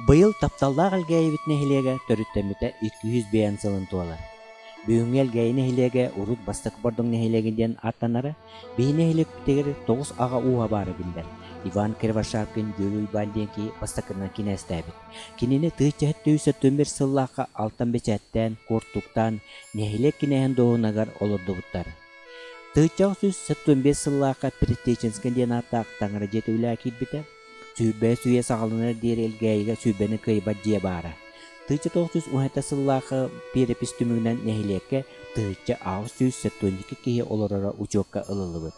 Быйыл тапталлаах Элгээйибит нэһилиэгэ төрүттэммитэ 205 сылын туолар. Бүгүҥҥү Элгээйи нэһилиэгэ урут Бастакы Бордоҥ нэһилиэгэ диэн ааттанара, биһи нэһилиэкпитигэр тоҕус аҕа ууһа баара биллэр. Иван Кривошапкин Бүөлүү Уйбаан диэн киһи бастакынан кинээстээбит. Кинини 1771 сыллаахха алтан бэчээттээн, куортуктаан, нэһилиэк кинээһин дуоһунагар олордубуттар. 1975 сыллаахха Предтеченскэй диэн ааттаах таҥара дьиэтэ үлэҕэ киирбитэ. Сүүрбэһис үйэ саҕаланар диэри Элгээйигэ сүүрбэни кыайбат дьиэ баара. 1917 сыллаахы биэрэпис түмүгүнэн нэһилиэккэ 1872 киһи олороро учуокка ылыллыбыт.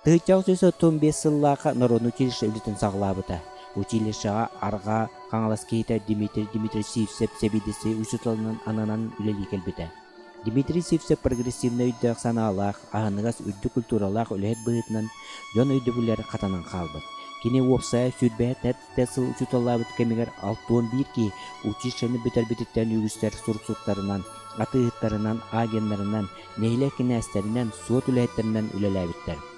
1835 сыллаахха народнай училище үлэтин саҕалаабыта. Училищеҕа Арҕаа Хаҥалас киһитэ Дмитрий Дмитриевич Сивцев сэбиэдиссэй учууталынан ананан үлэлии кэлбитэ. Дмитрий Сивцев прогрессивнай өйдөөх-санаалаах, аһыныгас, үрдүк культуралаах үлэһит быһыытынан дьон өйдөбүлүгэр хатанан хаалбыт. Кини уопсайа сүүрбэһэ сыл учууталлаабыт кэмигэр 61 киһи училищены бүтэрбититтэн үгүстэр суруксуттарынан, атыыһыттарынан, агеннарынан, нэһилиэк кинээстэринэн, суот үлэһиттэринэн үлэлээбиттэр.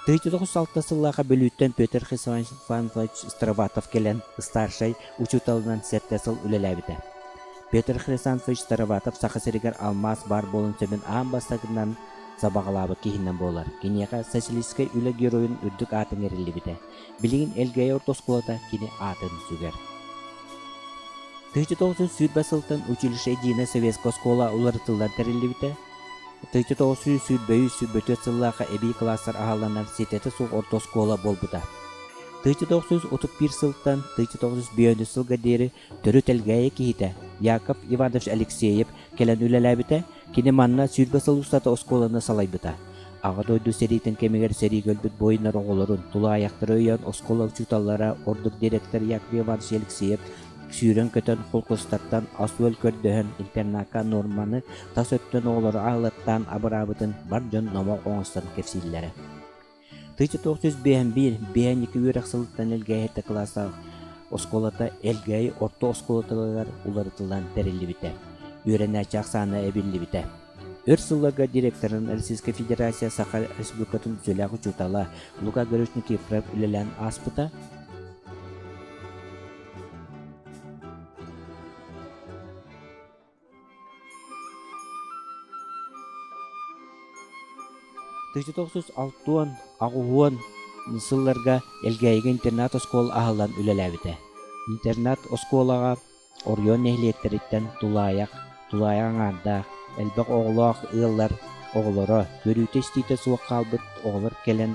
1906 сыллаахха Бүлүүттэн Петр Хрисанфович Староватов кэлэн старшай учууталынан сэттэ сыл үлэлээбитэ. Петр Хрисанфович Староватов Саха сиригэр алмаас баар буолуон сөбүн аан бастакынан сабаҕалаабыт киһинэн буолар. Киниэхэ Социалистическай үлэ геройун үрдүк аатын иҥэриллибитэ. Билигин Элгээйи орто оскуолата кини аатын сүгэр. 1920 сылтан училище Единая советская оскуола уларытыллан тэриллибитэ. 1923-24 сыллаахха эбии кылаастар аһалланар ситэтэ суох орто оскуола буолбута. 1931 сылтан 1905 сылга диэри төрүт Элгээйи киһитэ Яков Иванович Алексеев кэлэн үлэлээбитэ, кини манна 20 сыл устата оскуоланы салайбыта. Аҕа дойду сэриитин кэмигэр сэриигэ өлбүт буойуннар оҕолорун, тулаайахтары өйөөн оскуола учууталлара, ордук директор Яков Иванович Алексеев сүүрэн-көтөн холкуостартан ас-үөл көрдөһөн интернакка нуорманы тас өттүн оҕолору аһылыктаан абыраабытын бар дьон номох оҥостон кэпсииллэрэ. 1951 52 үөрэх сылыттан Элгээйи сэттэ кылаастаах оскуолата Элгээйи орто оскуолатыгар уларытыллан тэриллибитэ. Үөрэнээччи ахсаана эбиллибитэ. Өр сылларга директорын Российскай Федерация Саха Республикатын үтүөлээх учуутала Лука Григорьевич Никифоров үлэлээн ааспыта. 1960 сылларга Элгээйигэ интернат-оскуола аһыллан үлэлээбитэ. Интернат-оскуолаҕа оройуон нэһилиэктэриттэн тулаайах, тулаайах аҥаардаах, элбэх оҕолоох ыаллар оҕолоро, көрүүтэ-истиитэ суох хаалбыт оҕолор кэлэн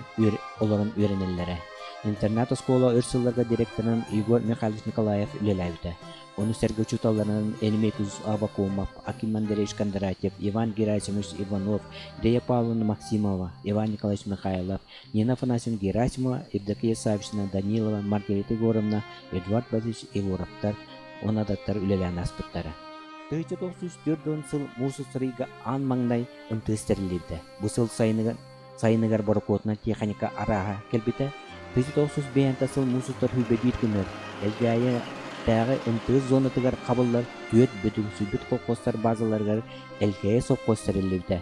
олорон үөрэнэллэрэ. Интернат-оскуола өр сылларга директорынан Егор Михайлович Николаев үлэлээбитэ. Ону сэргэ учууталларынан Эльмекус Аввакумов, Аким Андреевич Кондратьев, Иван Герасимович Иванов, Рея Павловна Максимова, Иван Николаевич Михайлов, Нина Афанасьевна Герасимова, Евдокия Саввична Данилова, Маргарита Егоровна, Эдуард Борисович Егоровтар уонна атыттар үлэлээн ааспыттара. 1904 сыл муус устар ыйга аан маҥнай МТС тэриллибитэ. Бу сыл сайыныгар Сайыныгар борокуотунан тиэхиньикэ арааһа кэлбитэ. 1905 сыл муус устар сүүрбэ күнүгэр Элгээйитээҕи МТС зонатыгар хабыллар түөрт бөдөҥсүйбүт колхозтар базаларыгар Элгээйи совхоз тэриллибитэ.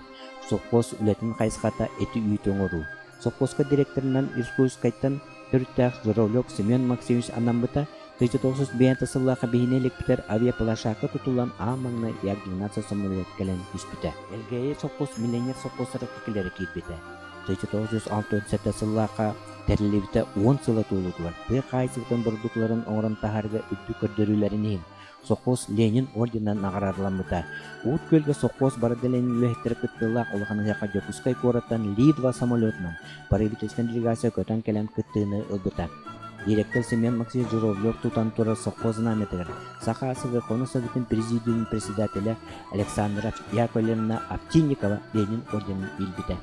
Совхоз үлэтин хайысхата эти-үүтү оҥоруу. Совхозка директорынан Иркутскайтан төрүттээх Журавлев Семен Максимович анаммыта. 1905 сыллаахха биһини иликпитэр авиаплощадка тутуллан аан маҥнай Як-12 самолет кэлэн түспүтэ. Элгээйи сопхуос миллионер сопхуостара кэккэлэрэ киирбитэ. 1967 сыллаахха тэриллибитэ уон сыла туолуутугар тыа хаһаайыстыбатын бородуукталарын оҥорон таһаарыыга үрдүк көрдөрүүлэрин иһин сопхуос Ленин орденынан наҕараадаламмыта. Уут Күөлгэ сопхуос бары отделение үлэһиттэрэ кыттыылаах улахан ыһыахха Дьокуускай куораттан Ли-2 самолетунан правительственнай делегация көтөн кэлэн кыттыыны ылбыта. Директор Семен Максимович Журавлев тутан турар совхоз знамятыгар Саха Верховный Советын Президиумун председателэ Александра Яковлевна Овчинникова Ленин орденын биэрбитэ.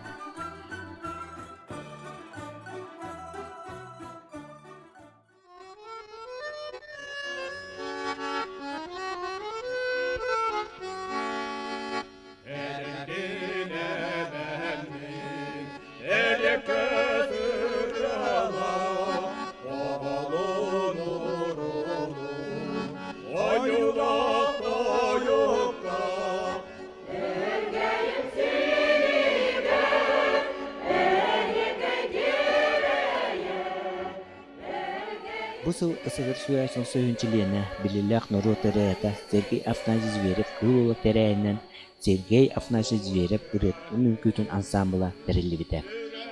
Бу сыл СССР Суйааччын Союһун чилиэнэ, биллиилээх норуот ырыаһыта Сергей Афанасьевич Зверев-Кыыл Уола тэрээһининэн Сергей Афанасьевич Зверев ырыатын үҥкүүтүн ансаамбыла тэриллибитэ.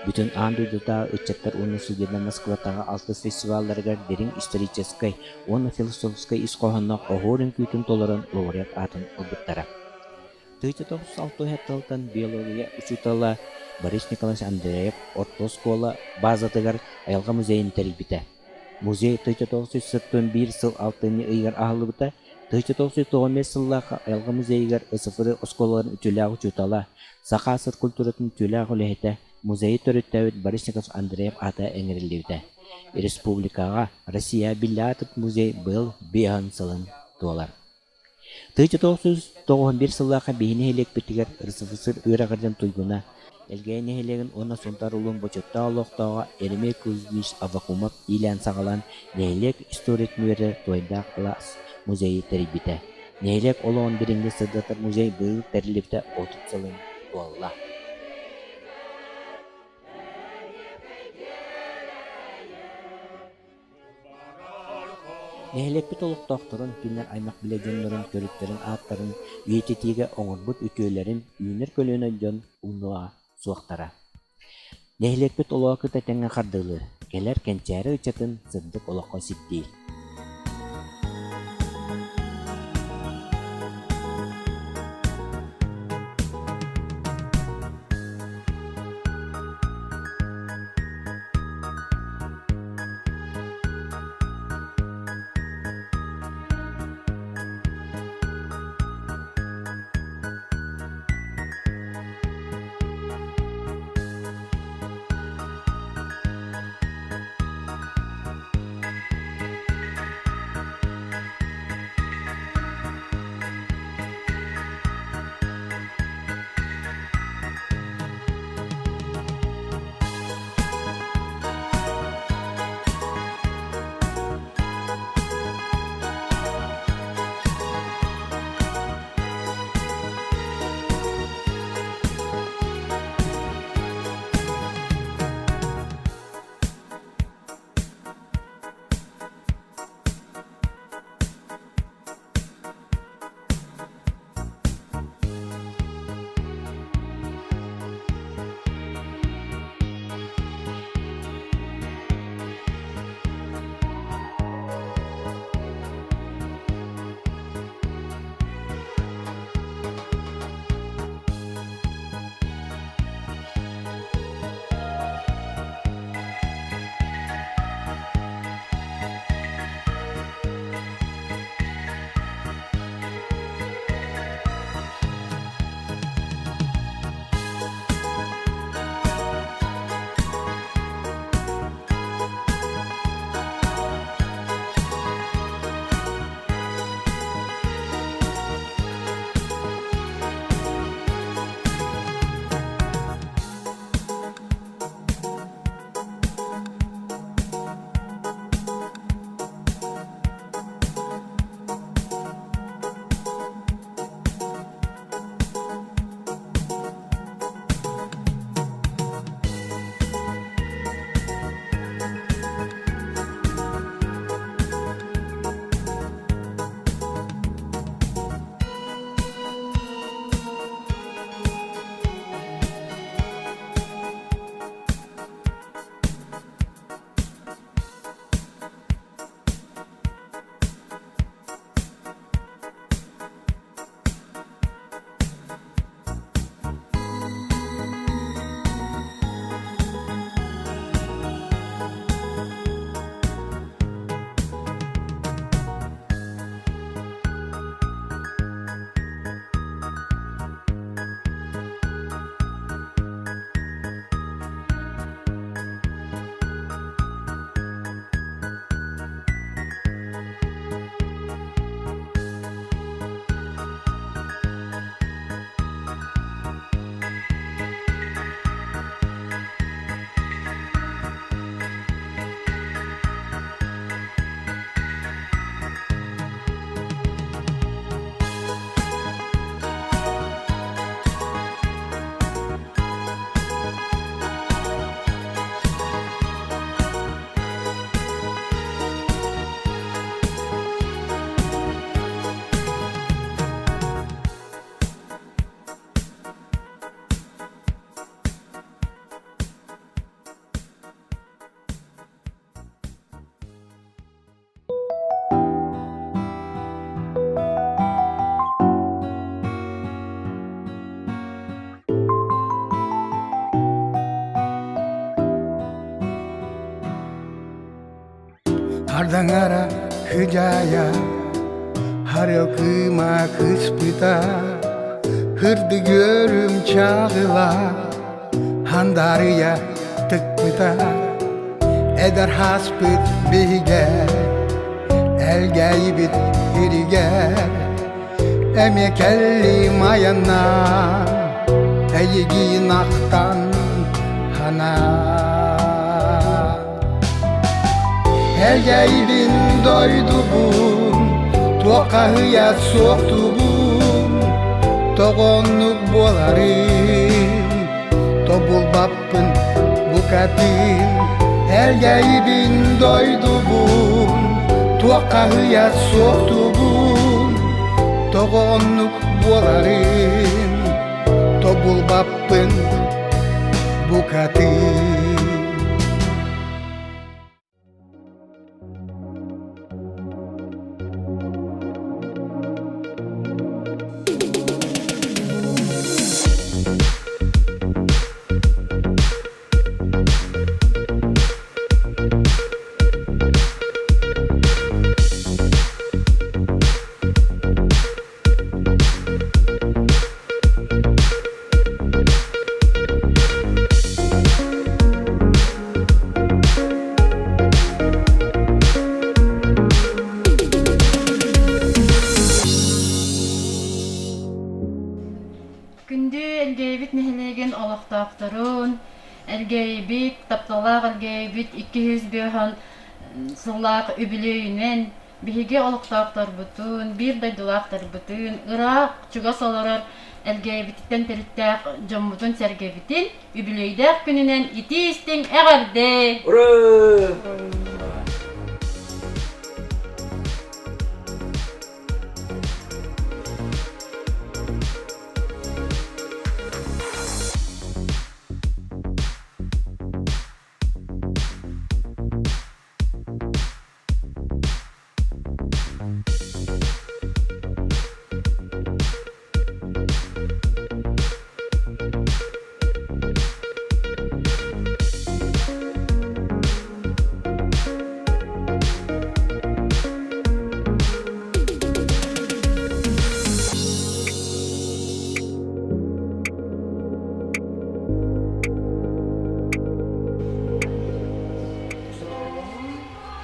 Бүтүн аан дойдутааҕы ыччаттар уонна студеннар Москватааҕы алтыс фестивалларыгар дириҥ историческай уонна философскай ис хоһоонноох оһуор үҥкүүтүн толорон лауреат аатын ылбыттара. 1906 тылтан биология учуутала Борис Николаевич Андреев орто оскуола базатыгар айылҕа музейын тэрийбитэ. Музей 1941 сыл алтынньы ыйыгар аһыллыбыта. 1995 сыллаахха айылҕа музейыгар СФР оскуолаларын үтүөлээх учуутала, Саха АССР культуратын үтүөлээх үлэһитэ, музейы төрүттээбит Борис Николаевич Андреев аата иҥэриллибитэ. Республикаҕа Россия биллэ аатырбыт музей быйыл биэһин сылын туолар. 1991 сыллаахха биһи нэһилиэкпитигэр РСФСР үөрэҕирдэн туйгуна, Элгээйи нэһилиэгин уонна Сунтаар улууһун бочуоттаах олохтооҕо Еремей Кузьмич Аввакумов иилээн-саҕалаан нэһилиэк историятын үөрэтэр Туойдаах алаас музейы тэрийбитэ. Нэһилиэк олоҕун дириҥник сырдатар музей быйыл тэриллибитэ 30 сылын туолла. Нэһилиэкпит олохтоохторун, кинилэр аймах-билэ дьоннорун төрүттэрин ааттарын үйэтитиигэ оҥорбут үтүөлэрин үүнэр көлүөнэ дьон умнуоҕа суохтара. Нэһилиэкпит олоҕо кытта тэҥҥэ хардыылыыр, кэлэр кэнчээри ыччатын сырдык олоххо сирдиир. Сардаҥара хыдьаайа, Харыал кыыма кыспыта, Һырдык үөрүм чаҕыла, Хандарыйа тыкпыта, Эдэр хаспыт биһигэ, Элгээйибит иригэр, Эмиэ кэллим айаннаан, Эйигин ахтан ханаан. Элгээйибин дойдубун, туоххаһыйа суохтубун, Тоҕоннук буоларым, тобулбаппын букатын. Элгээйибин дойдубун, туоххаһыйа суохтубун, Тоҕоннук буоларым, тобулбаппын букатын. Күндү Элгээйбит нэһилиэгин олохтоохторун, Элгээйбит, тапталлаах Элгээйбит 205 сыллаах үбүлүөйүнэн Биһиги олохтоохторбутун, биир дойдулаахтарбытын, ыраах, чугас олорор Элгээйибититтэн төрүттээх дьоммутун-сэргэбитин үбүлүөйдээх күнүнэн итии-истиҥ эҕэрдэ! Ура!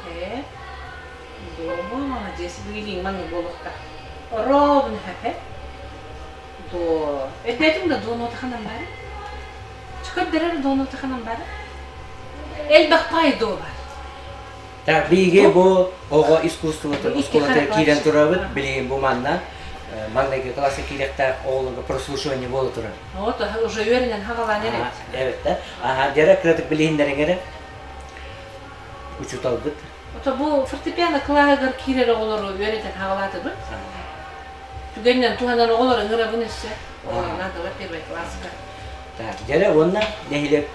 Ээ, дома маладьыас билиҥ маннык буолуохтаах. Ровно хэпэ. До. Өйдөөтүҥ да дуонуота ханан баар? Чыкырдырар дуонуота ханан баар? Элбэх пай доо бар. Так, биһиги бу оҕо искусствотын оскуолатыгар киирэн турабыт. Билигин бу манна маҥнайгы кылааска киириэхтээх оҕолорго прослушивание буола турар. Вот, уже үөрэнэн хаҕалаан эрэбит. Эбит да. Аха, дьэрэ кыратык билиһиннэриҥ эрэ. Учууталбыт. Ото бу фортепиано кылааһыгар киирэр оҕолору үөрэтэн хаҕалаатыбыт. Түгэнинэн туһанан оҕолор ыҥырабын өссө. Оҕолор наадалар первый класска. Так, дьэрэ уонна нэһилиэк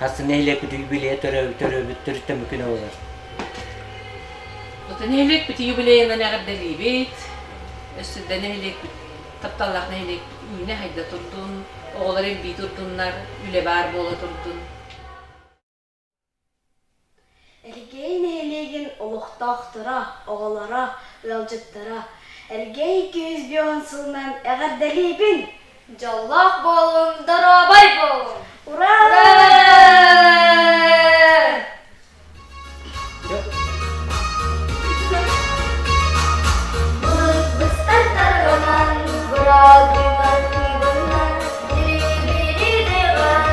хас нэһилиэкпит юбилейа төрөөбүт төрүттэммит күнэ буолар. Ото нэһилиэкпит юбилейынан эҕэрдэлиибит. Өссө да нэһилиэкпит тапталлаах нэһилиэкпит үүнэ-сайда турдун, оҕолор элбии турдуннар, үлэ баар буола турдун. Элгээйи нэһилиэгин олохтоохторо, оҕолоро, ыалдьыттара Элгээйи 250 сылынан эҕэрдэлиибин! Дьоллоох буолуҥ, доруобай буолуҥ! Ура! Быстар тарҕанан, быраалгынан кыыбынан, дирибири-дыҕан,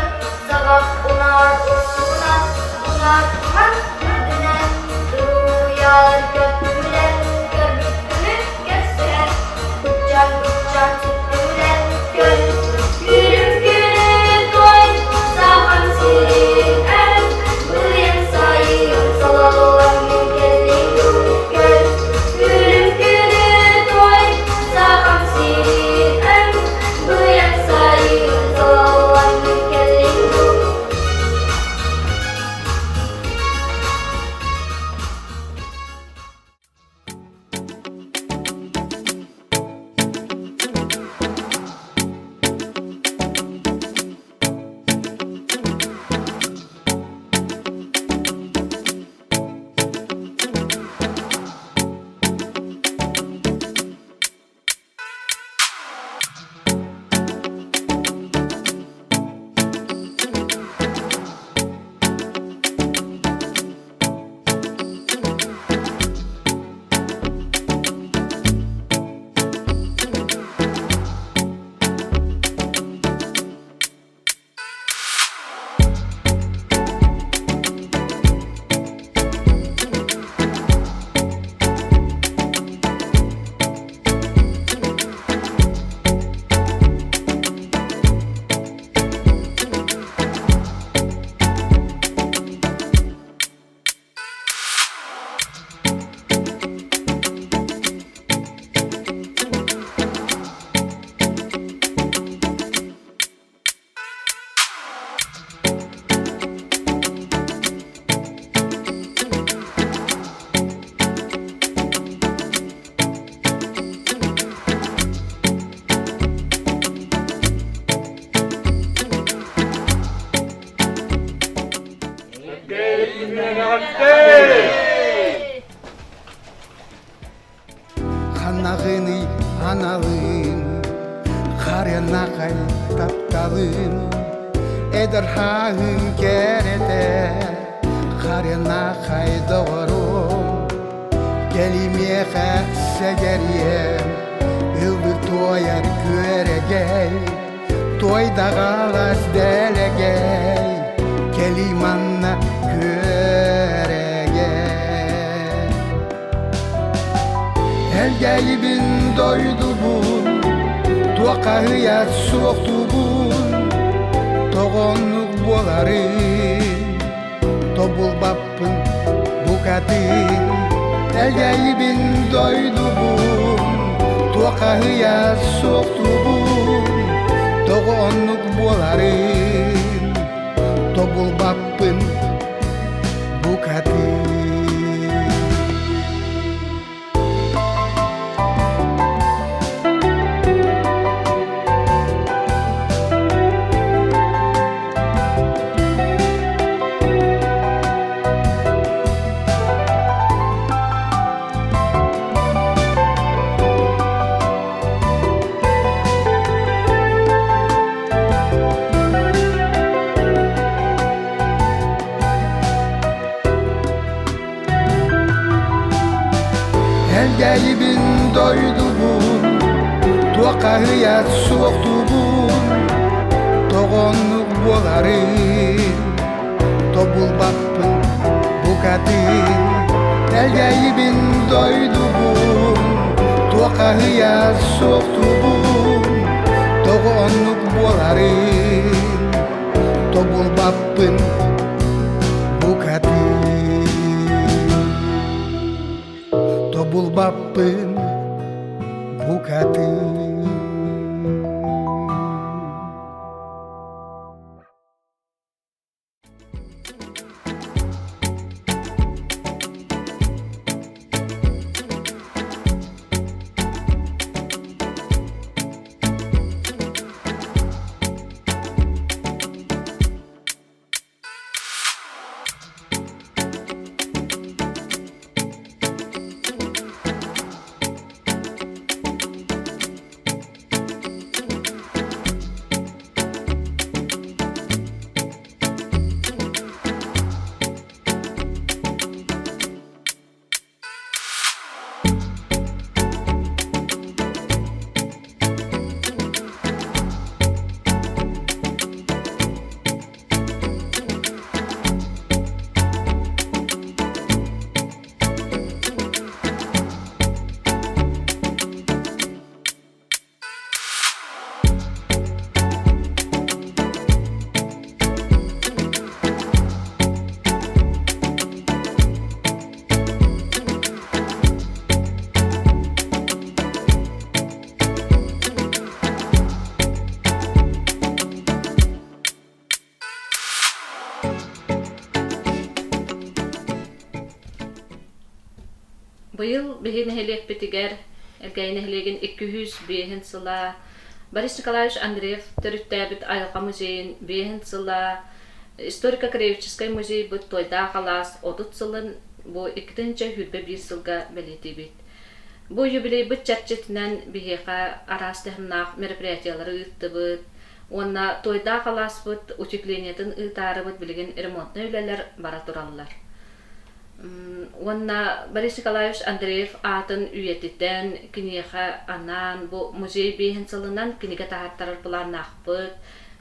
саҕах унаар устунан, унаар туман үрдүнэн, туруйалар көттүлэр, көрбүт күнү көрсүһэн, куччан-куччан сүттүлэр, көр, күлүм күлүм той, сахан сирин эн. Ханнаҕыный аналыын, харыанахай тапталын, эдэр хааһын кэрэтэ, харыанахай доҕорум, кэлимиэхэ сэгэриэм, ыллыр туойар күөрэгэй, туойдаҕалас дэлэгэй, кэлий манна күөрэгэй. Элгээйибин дойдубун, туоххаһыйар суохтуубун, тоҕоннук буоларын тобулбаппын букатын. Элгээйибин дойдубун, туоххаһыйар суохтуубун, тоҕоннук буоларын тобулбаппын букатын. Элгээйибин дойдубун, туоххаһыйар суохтуубун, тоҕоннук буоларын тобулбаппын букатын. Элгээйибин дойдубун, туоххаһыйар суохтуубун, тоҕоннук буоларын тобулбаппын букатын. Тобулбаппын букатын. Быйыл биһи нэһилиэкпитигэр Элгээйи нэһилиэгин 205 сыла Борис Николаевич Андреев төрүттээбит айылҕа музейын биэһин сыла историко-краеведческай музейбыт Туойдаах алаас 30 сылын бу 2021 сылга бэлиэтиибит. Бу юбилейбыт чэрчитинэн биһиэхэ араас таһымнаах мероприятиелары ыыттыбыт уонна Туойдаах алааспыт утеплениетын ыытаарыбыт билигин ремонтнай үлэлэр бара тураллар. Уонна Борис Николаевич Андреев аатын үйэтитэн, киниэхэ анаан бу музей биэһин сылынан кинигэ таһааттарар былааннаахпыт.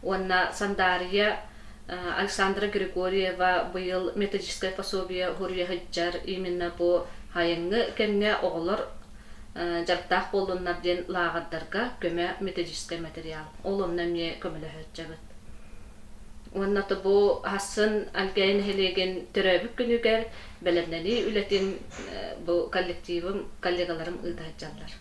Уонна Сандаарыйа Александра Григорьева быйыл методическай пособие суруйа сылдьар именно бу сайыҥҥы кэмҥэ оҕолор дьарыктаах буоллуннар диэн лааҕырдарга көмө методическай материал. Ол онно эмиэ көмөлөһөөччүбүт. Уонна бу хассын Альгай нэһилиэгин төрөөбүт күнүгэр бэлэмнэнии үлэтин бу коллективым, коллегаларым ыыта сылдьаллар.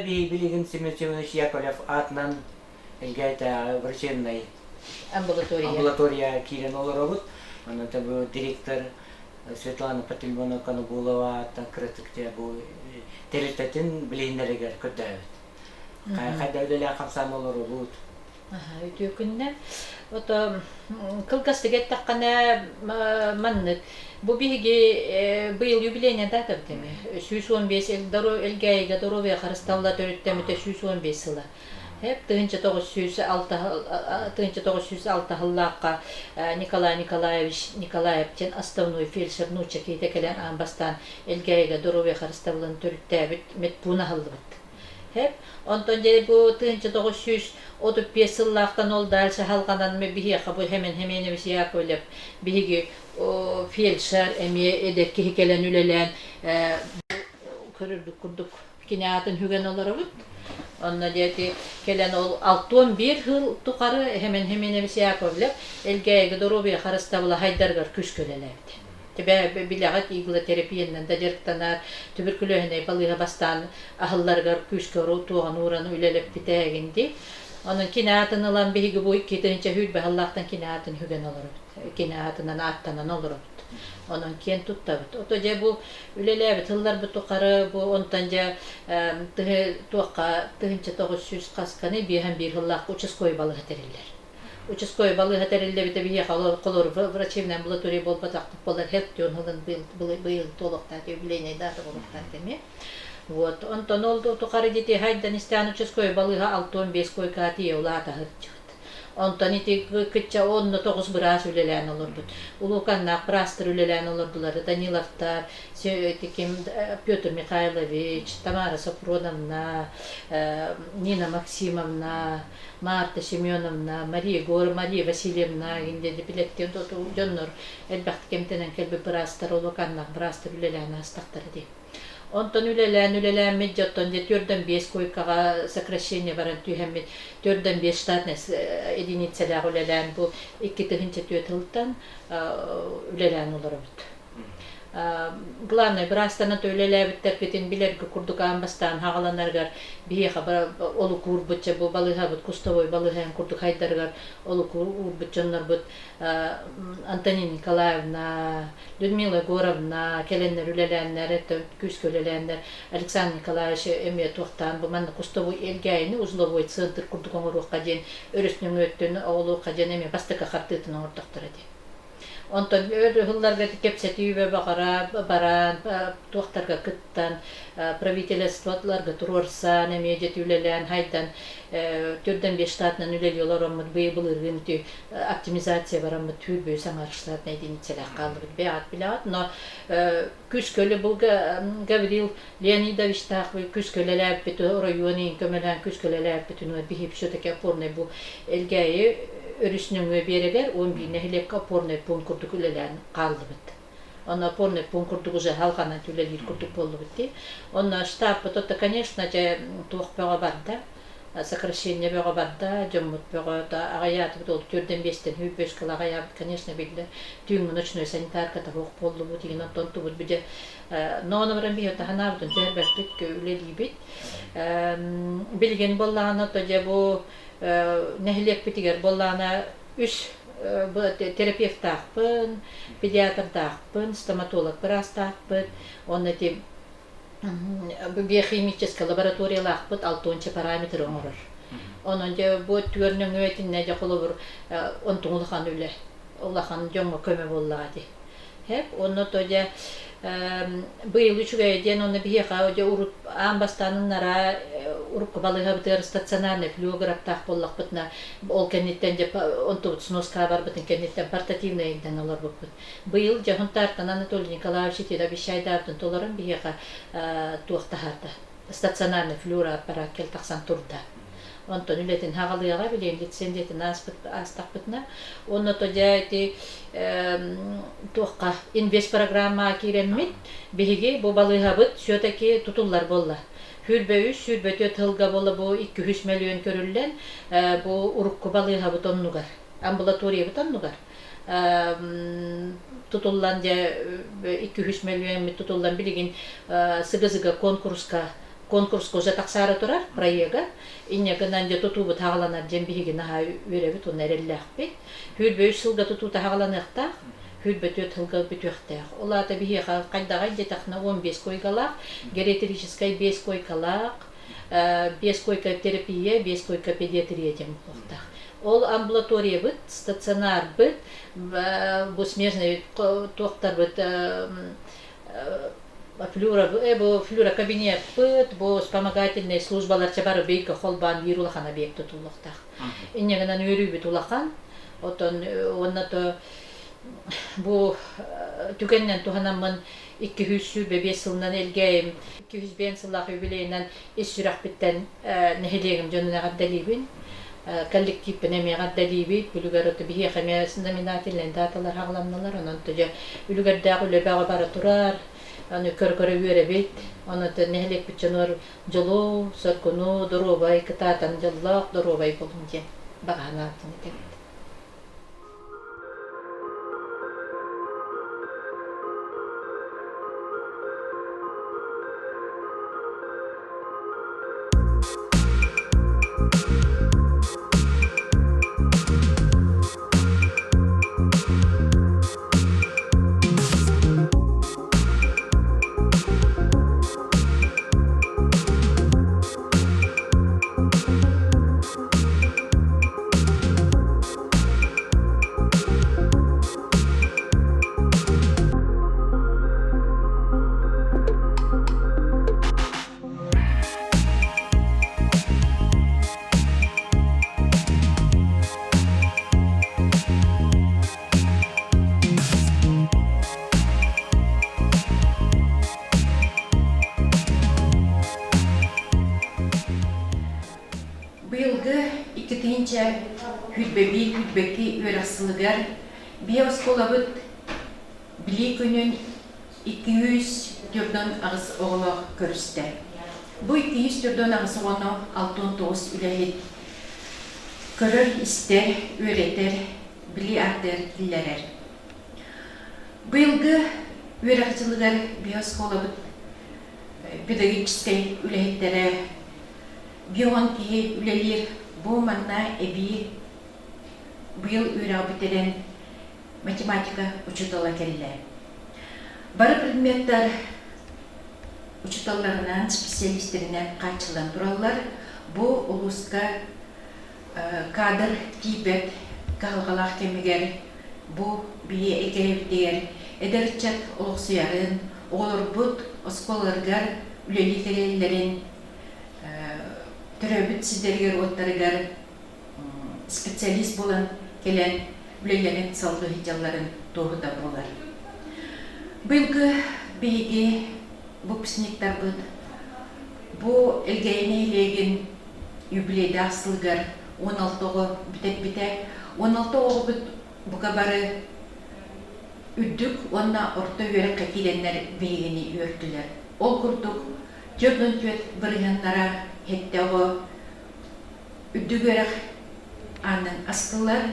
биһи билигин Семен Семенович Яковлев аатынан Элгээйтээҕи врачебнай амбулатория амбулатория киирэн олоробут. Онон бу директор Светлана Пантелеймоновна Коногулова ааттан кыратык бу тэрилтэтин билиһиннэригэр көрдөөбүт. Хайда үлэлээх хамсаан олоробут. Үтүө күннэ. Ото кылгастык эттэххинэ маннык. Бу биһиги быйыл юбилейная дата битими. 115 Элгээйигэ доруобуйа харысталла төрүттэммитэ 115 сыла. Хеп 1906 сыллаахха Николай Николаевич Николаев диэн основной фельдшер нуучча киһитэ кэлэн аан бастаан Элгээйигэ доруобуйа харыстабылын төрүттээбит медпуун аһыллыбыт. Хэп. Онтон дьэ бу 1935 сыллаахтан ол дальше халҕанан биһиэхэ бу Хэмэн Хэмэнович Яковлев биһиги фельдшер эмиэ эдэр киһи кэлэн үлэлээн көрөрбүт курдук кини аатын хүгэн олоробут. Онно диэти кэлэн ол 61 сыл тухары Хэмэн Хэмэнович Яковлев Элгээйигэ доруобуйа харыстабыла хайдарыгар күүскэ үлэлээбит. Тебе билэҕит иглотерапиянан да дьарыктанар, түбүркүлүөһүнэй балыыһа бастаан аһылларыгар күүскэ туоҕан ууран үлэлэппитэ эҥин дии. Онон кини аатын ылан биһиги бу 2020 сыллаахтан кини аатын хүгэн олоробут. Кини аатынан ааттанан олоробут. Онон киэн туттабыт. Ото дьэ бу үлэлээбит сылларбыт тухары бу онтон дьэ тыһы туохха 1900 хасканы биэһэн биир сыллаах участковай балыыһа тэриллэр. Участковай балыыһа тэриллибитэ биһиэхэ холобур врачебнай амбулатория буолбатахпыт буоллар хет түөн сылын быйыл туолуохтаах юбилейный дата буолуохтаах эмиэ. Вот. Онтон ол тухары дити хайдан истээн участковай балыыһа 65 койка тиийэ улаата сылдьыбыт. Онтон ити кычча онно тоҕус быраас үлэлээн олорбут. Улууканнаах быраастар үлэлээн олордулар. Даниловтар, ким Петр Михайлович, Тамара Сапроновна, Нина Максимовна, Марта Семеновна, Мария Егор, Мария Васильевна диэн билэттиэн дьоннор элбэхтик эмтэнэн кэлбит быраастар, улуканнаах быраастар үлэлээн аастахтара дии. Онтон үлэлээн үлэлээммит дьоттон дьэ төрдөн биэс койкаҕа сокращение баран түһэммит төрдөн биэс штатнай единицэлээх үлэлээн бу 2004 сылтан үлэлээн олоробут. Главное быраастанан үлэлээбиттэрбитин билэргэ курдук аан бастаан хаҕаланарыгар биһиэхэ олук уурбут дьэ бу балыыһабыт кустовой балыыһа курдук хайдарыгар олук уурбут дьоннорбут Антонина Николаевна, Людмила Егоровна кэлэннэр үлэлээннэр, күүскэ үлэлээннэр Александр Николаевич эмиэ туохтаан бу манна кустовой Элгээйини узловой центр курдук оҥоруохха диэн өрүс нөҥүөттэн оҕолуохха диэн эмиэ бастакы хартыытын оҥордохторо дии. Онтон өр ыһылларга кэпсэтии баҕара баран, туохтарга кыттан, правительстволарга туруорсан, эмиэ дьэ үлэлээн, хайдан төрдөн биэс штатынан үлэлии олороммут, быйыл былырыын ити оптимизация бараммыт түүр саҥар штатнай единицэлээх хааллыбыт бэйэҕит билэҕит. Но күүскэ бу Гаврил Леонидовичтаах күүскэ үлэлээбиппит оройуон иин көмөлөөн күүскэ үлэлээбиппит үнүгэр биһиги все-таки опорнай бу Элгээйи өрүс нөҥүө биэрэгэр 11 нэһилиэккэ опорнай пуун курдук үлэлээн хааллыбыт. Онно опорный пуун курдук уже халҕанан үлэлиир курдук буоллубут дии. Онно штабпыт отто, конечно, дьэ туох бөҕө барда сокращение бөҕө барда, дьоммут бөҕө аҕыйаатыбыт, ол төрдөн биэстэн сүүрбэс кыл аҕыйаабыт, конечно, биллэр. Түүҥҥү ночной санитарката суох буоллубут, игин оттон тубут бу дьэ ноно баран биһи таһанаабытын түһэрбэппит, үлэлиибит. Билигин буоллаҕына, то дьэ бу нэһилиэкпитигэр буоллаҕына үс терапевтаахпын, педиатрдаахпын, стоматолог быраастаахпыт, уонна ити биохимическэй лабораториялаахпыт алтонча параметр оҥорор. Онон дьэ бу өттүгэр нөҥүө итиннэ дьэ холобур онтуҥ улахан үлэ, улахан дьоҥҥо көмө буоллаҕа дии. Хэп, онно то дьэ быйыл үчүгэйэ диэн онно биһиэхэ дьэ урут аан бастаан ыннараа урукку балыыһабытыгар стационарный флюографтаах буоллахпытына ол кэнниттэн дьэ онтубут сноска барбытын кэнниттэн портативный ыйдан олорбуппут. Быйыл дьэ Хунтаартан Анатолий Николаевич итиэт обещайдаабытын толорон биһиэхэ туох таһаарда стационарный флюороаппарат кэл тахсан турда. Онтон үлэтин хаҕалыаҕа билигин лицензиятын ааспыт аастахпытына уонна то дьэ ити туохха инвестпрограммаҕа киирэммит биһиги бу балыыһабыт все-таки тутуллар буолла. 23 24 сылга буола бу 200 мөлүйүөн көрүллэн бу урукку балыыһабыт оннугар амбулаториябыт оннугар тутуллан дьэ 200 мөлүйүөммүт тутуллан билигин сыгы-сыга конкурска. Конкурска уже тахсаары турар проега. Инньэ гынан дьэ тутуубут хаҕаланар диэн биһиги наһаа үөрэбит уонна эрэллээхпит. Сүүрбэ үс сылга тутуута хаҕаланыахтаах, 24 сылга бүтүөхтээх. Ол аата биһиэхэ хайдаҕай диэтэххинэ 15 койкалаах, гериатрическай 5 койкалаах, 5 койка терапия, 5 койка педиатрия диэн буолуохтаах. Ол амбулаториябыт, стационарбыт, бу смежный туохтарбыт флюро, бу флюрокабинеппыт, бу вспомогательные службалар бары бейка холбоон биир улахан объект тутуллуохтаах. Инньэ гынан үөрүүбүт улахан. Отон уонна то бу түгэнинэн туһанаммын 225 сылынан Элгээйим 205 сыллаах юбилейынан ис сүрэхпиттэн нэһилиэгим дьонун эҕэрдэлиибин. Коллективпин эмиэ эҕэрдэлиибит. Үлүгэр оту биһиэхэ эмиэ знаменательнай даталар хаҕыланнылар. Онон дьэ үлүгэрдээх үлэ бөҕө бара турар. Аны көрө-көрө үөрэбит. Онон нэһилиэкпит дьонугар дьолу, соргуну, доруобай, кытаатан дьоллоох, доруобай буолуҥ диэн баҕа санаабытын этэбит. Быйылгы 2021-2022 үөрэх сылыгар биһи оскуолабыт Билии күнүн 248 оҕолоох көрүстэ. Бу 248 оҕону 69 үлэһит көрөр-истэр, үөрэтэр, билии ааттыгар киллэрэр. Быйылгы үөрэх дьылыгар биһи оскуолабыт педагогическай үлэһиттэрэ бион киһи үлэлиир. Бу манна эбии быйыл үөрэҕи бүтэрэн математика учуутала кэллэ. Бары предметтэр учууталларынан, специалистэринэн хааччыллан тураллар. Бу улууска кадр тиийбэт кыһалҕалаах кэмигэр бу биһи эйгэбитигэр эдэр ыччат олохсуйарын, оҕолорбут оскуолаларыгар үлэлии кэлэллэрин, төрөөбүт сирдэригэр-уоттарыгар специалист буолан кэлэн үлэлэрин салгыы сылдьалларын туоһута буолар. Быйылгы биһиги выпускниктарбыт бу Элгээйи нэһилиэгин юбилейдаах сылыгар 16 оҕо бүтэрбитэ. 16 оҕобут бука бары үрдүк уонна орто үөрэххэ киирэннэр биһигини үөртүлэр. Ол курдук 44 бырыһыаннара сэттэ оҕо үрдүк үөрэх аанын астылар.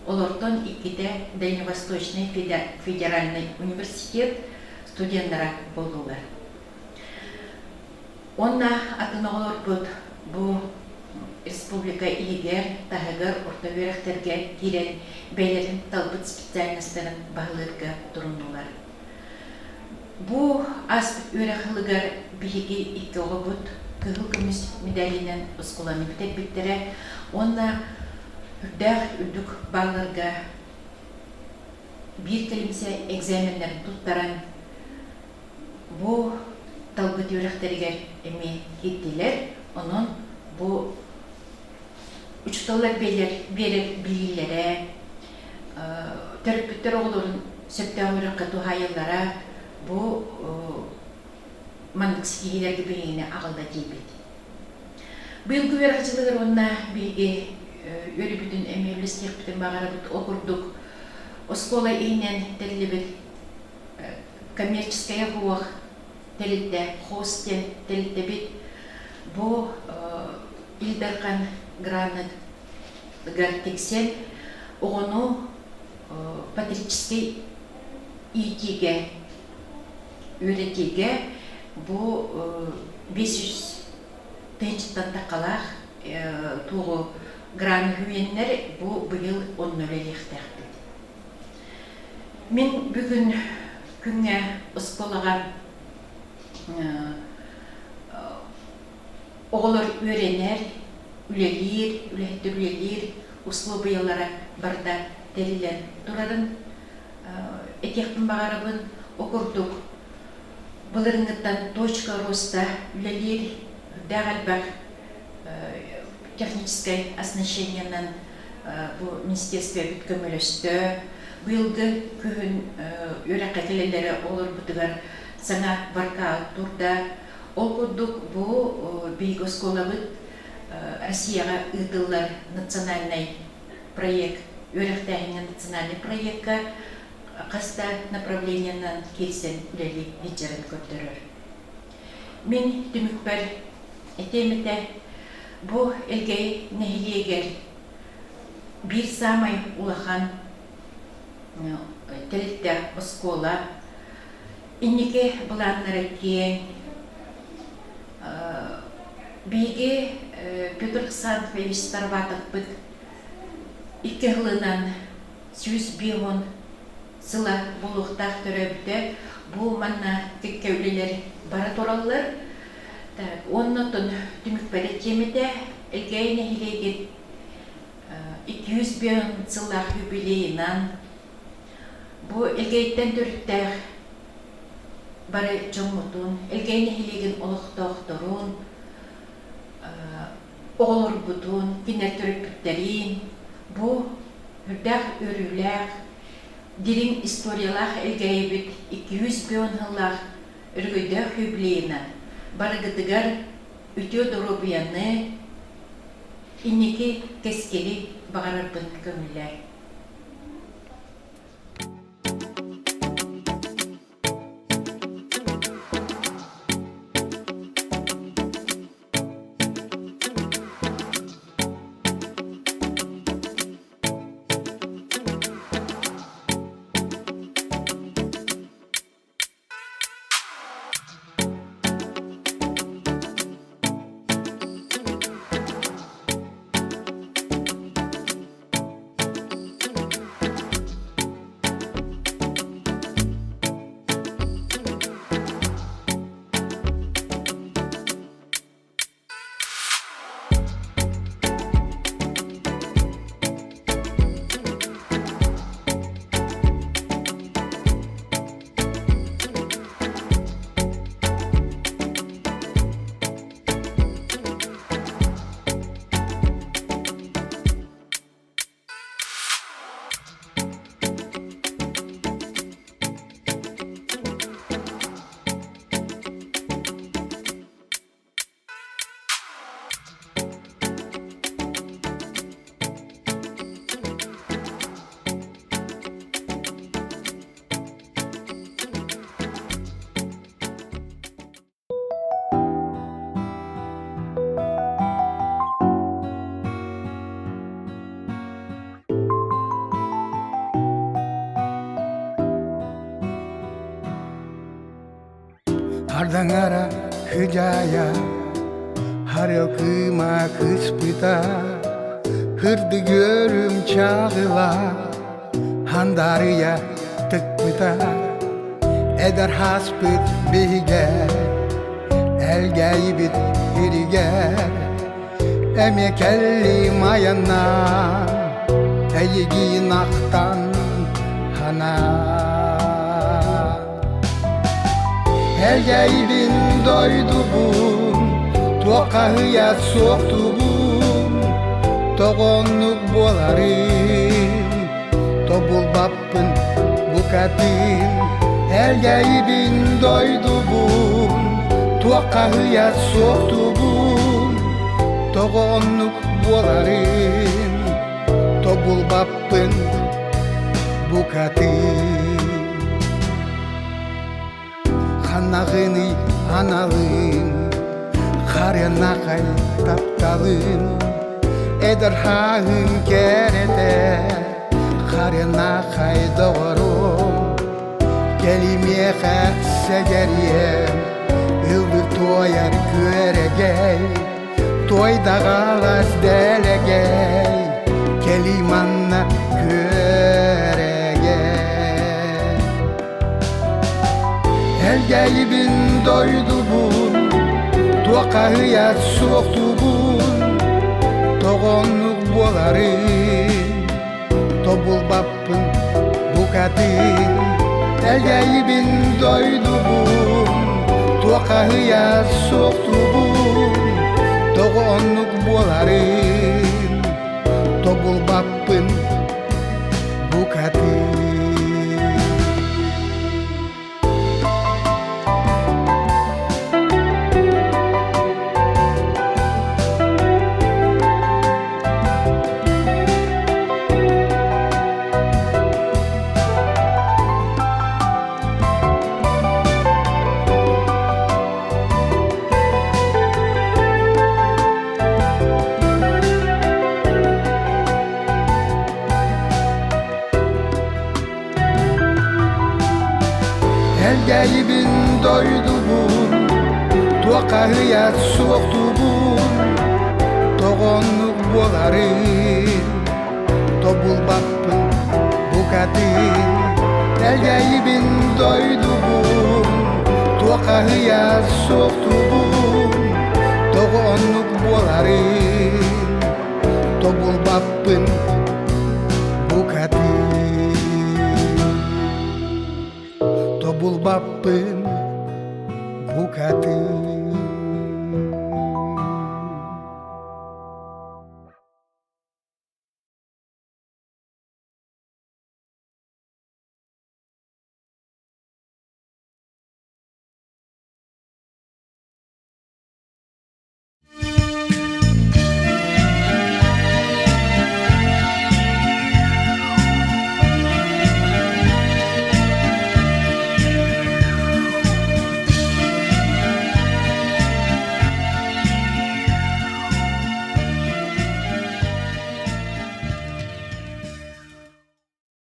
Олортон иккитэ Дальневосточный федеральный университет студеннара буоллулар. Уонна атын оҕолорбут бу республика иһигэр, таһыгар орто үөрэхтэргэ киирэн бэйэлэрин талбыт специальностарын баһылыырга туруннулар. Бу ааспыт үөрэх сылыгар биһиги икки оҕобут кыһыл көмүс медалинэн оскуоланы бүтэрбиттэрэ уонна үрдээх үрдүк баалларга биир кэлимсэ экзаменнарын туттаран бу талбыт үөрэхтэригэр эмиэ киирдилэр. Онон бу учууталлар биэрэр билиилэрэ, төрөппүттэр оҕолорун сөптөөх үөрэххэ туһаайаллара бу маннык ситиһиилэргэ биһигини аҕалла диибит. Быйылгы үөрэх дьылыгар уонна биһиги үөрүүбүтүн эмиэ үллэстиэхпитин баҕарабыт. Ол курдук оскуола иһинэн тэриллибит коммерческая суох тэрилтэ, ХОС диэн тэрилтэбит бу Ил Дархан граныгар тиксэн оҕону патриотическай иитиигэ, үөрэтиигэ бу 500 тыһыынчаттан таххалаах туоҕу граны үһүйэннэр бу быйыл онно үлэлиэхтээхпит. Мин бүгүн күҥҥэ оскуолаҕа оҕолор үөрэнэр, үлэлиир, үлэһиттэр үлэлиир услуобуйалара барыта тэриллэн турарын этиэхпин баҕарабын. Ол курдук былырыҥҥыттан точка роста үлэлиир үрдээх элбэх техническэй оснащениенан бу министерствебит көмөлөстө. Быйылгы күһүн үөрэххэ кэлэллэрэ олорбутугар саҥа воркаут турда. Ол курдук бу биһиги оскуолабыт Россияҕа ыытыллар национальнай проект үөрэхтээһиҥҥэ национальнай проекка хас да направлениенан киирсэн үлэлии сылдьарын көрдөрөр. Мин түмүкпэр этиэм этэ, бу Элгээйи нэһилиэгэр биир саамай улахан тэрилтэ оскуола инники былааннара киэҥ. Биһиги Петр Александрович Староватовпыт икки сылынан 150 сыла буолуохтаах төрөөбүтэ. Бу манна кэккэ үлэлэр бара тураллар. Так, уонна оттон түмүкпэр этиэм этэ, Элгээйи нэһилиэгин 250 сыллаах юбилейынан бу Элгээйиттэн төрүттээх бары дьоммутун, Элгээйи нэһилиэгин олохтоохторун, оҕолорбутун, кинилэр төрөппүттэрин бу үрдээх үөрүүлээх, дириҥ историялаах Элгээйибит 250 сыллаах өрөгөйдөөх юбилейынан барыгытыгар үтүө доруобуйаны, инники кэскили баҕарарбын көҥүллээр. Ардаҥара хыдьаайа, харыал кыыма кыспыта, Һырдык үөрүм чаҕыла, хандарыйа тыкпыта. Эдэр хаспыт биһигэ, элгээйибит иригэр, Эмиэ кэллим айаннаан, эйигин ахтан ханаан. Элгээйибин дойдубун, туоххаһыйа суохтубун, тоҕоннук буоларын, тобулбаппын букатын. Элгээйибин дойдубун, туоххаһыйа суохтубун, тоҕоннук буоларын, тобулбаппын букатын. Ханаҕыный аналын, харыанахай тапталын, эдэр хааһын кэрэтэ, харыанахай доҕорум, кэлимиэхэ сэгэриэм, ыллыр туойар күөрэгэй. Туойдаҕалас дэлэгэй, кэлий манна күөрэгэй. Элгээйибин дойдубун, туоххаһыйар суохтуубун, тоҕоннук буоларын тобулбаппын букатын. Элгээйибин дойдубун, туоххаһыйар суохтуубун, тоҕо оннук буоларын тобулбаппын букатын. Элгээйибин дойдубун, туоххаһыйар суохтуубун, тоҕоннук буоларын тобулбаппын букатын. Элгээйибин дойдубун, туоххаһыйар суохтуубун, тоҕоннук буоларын.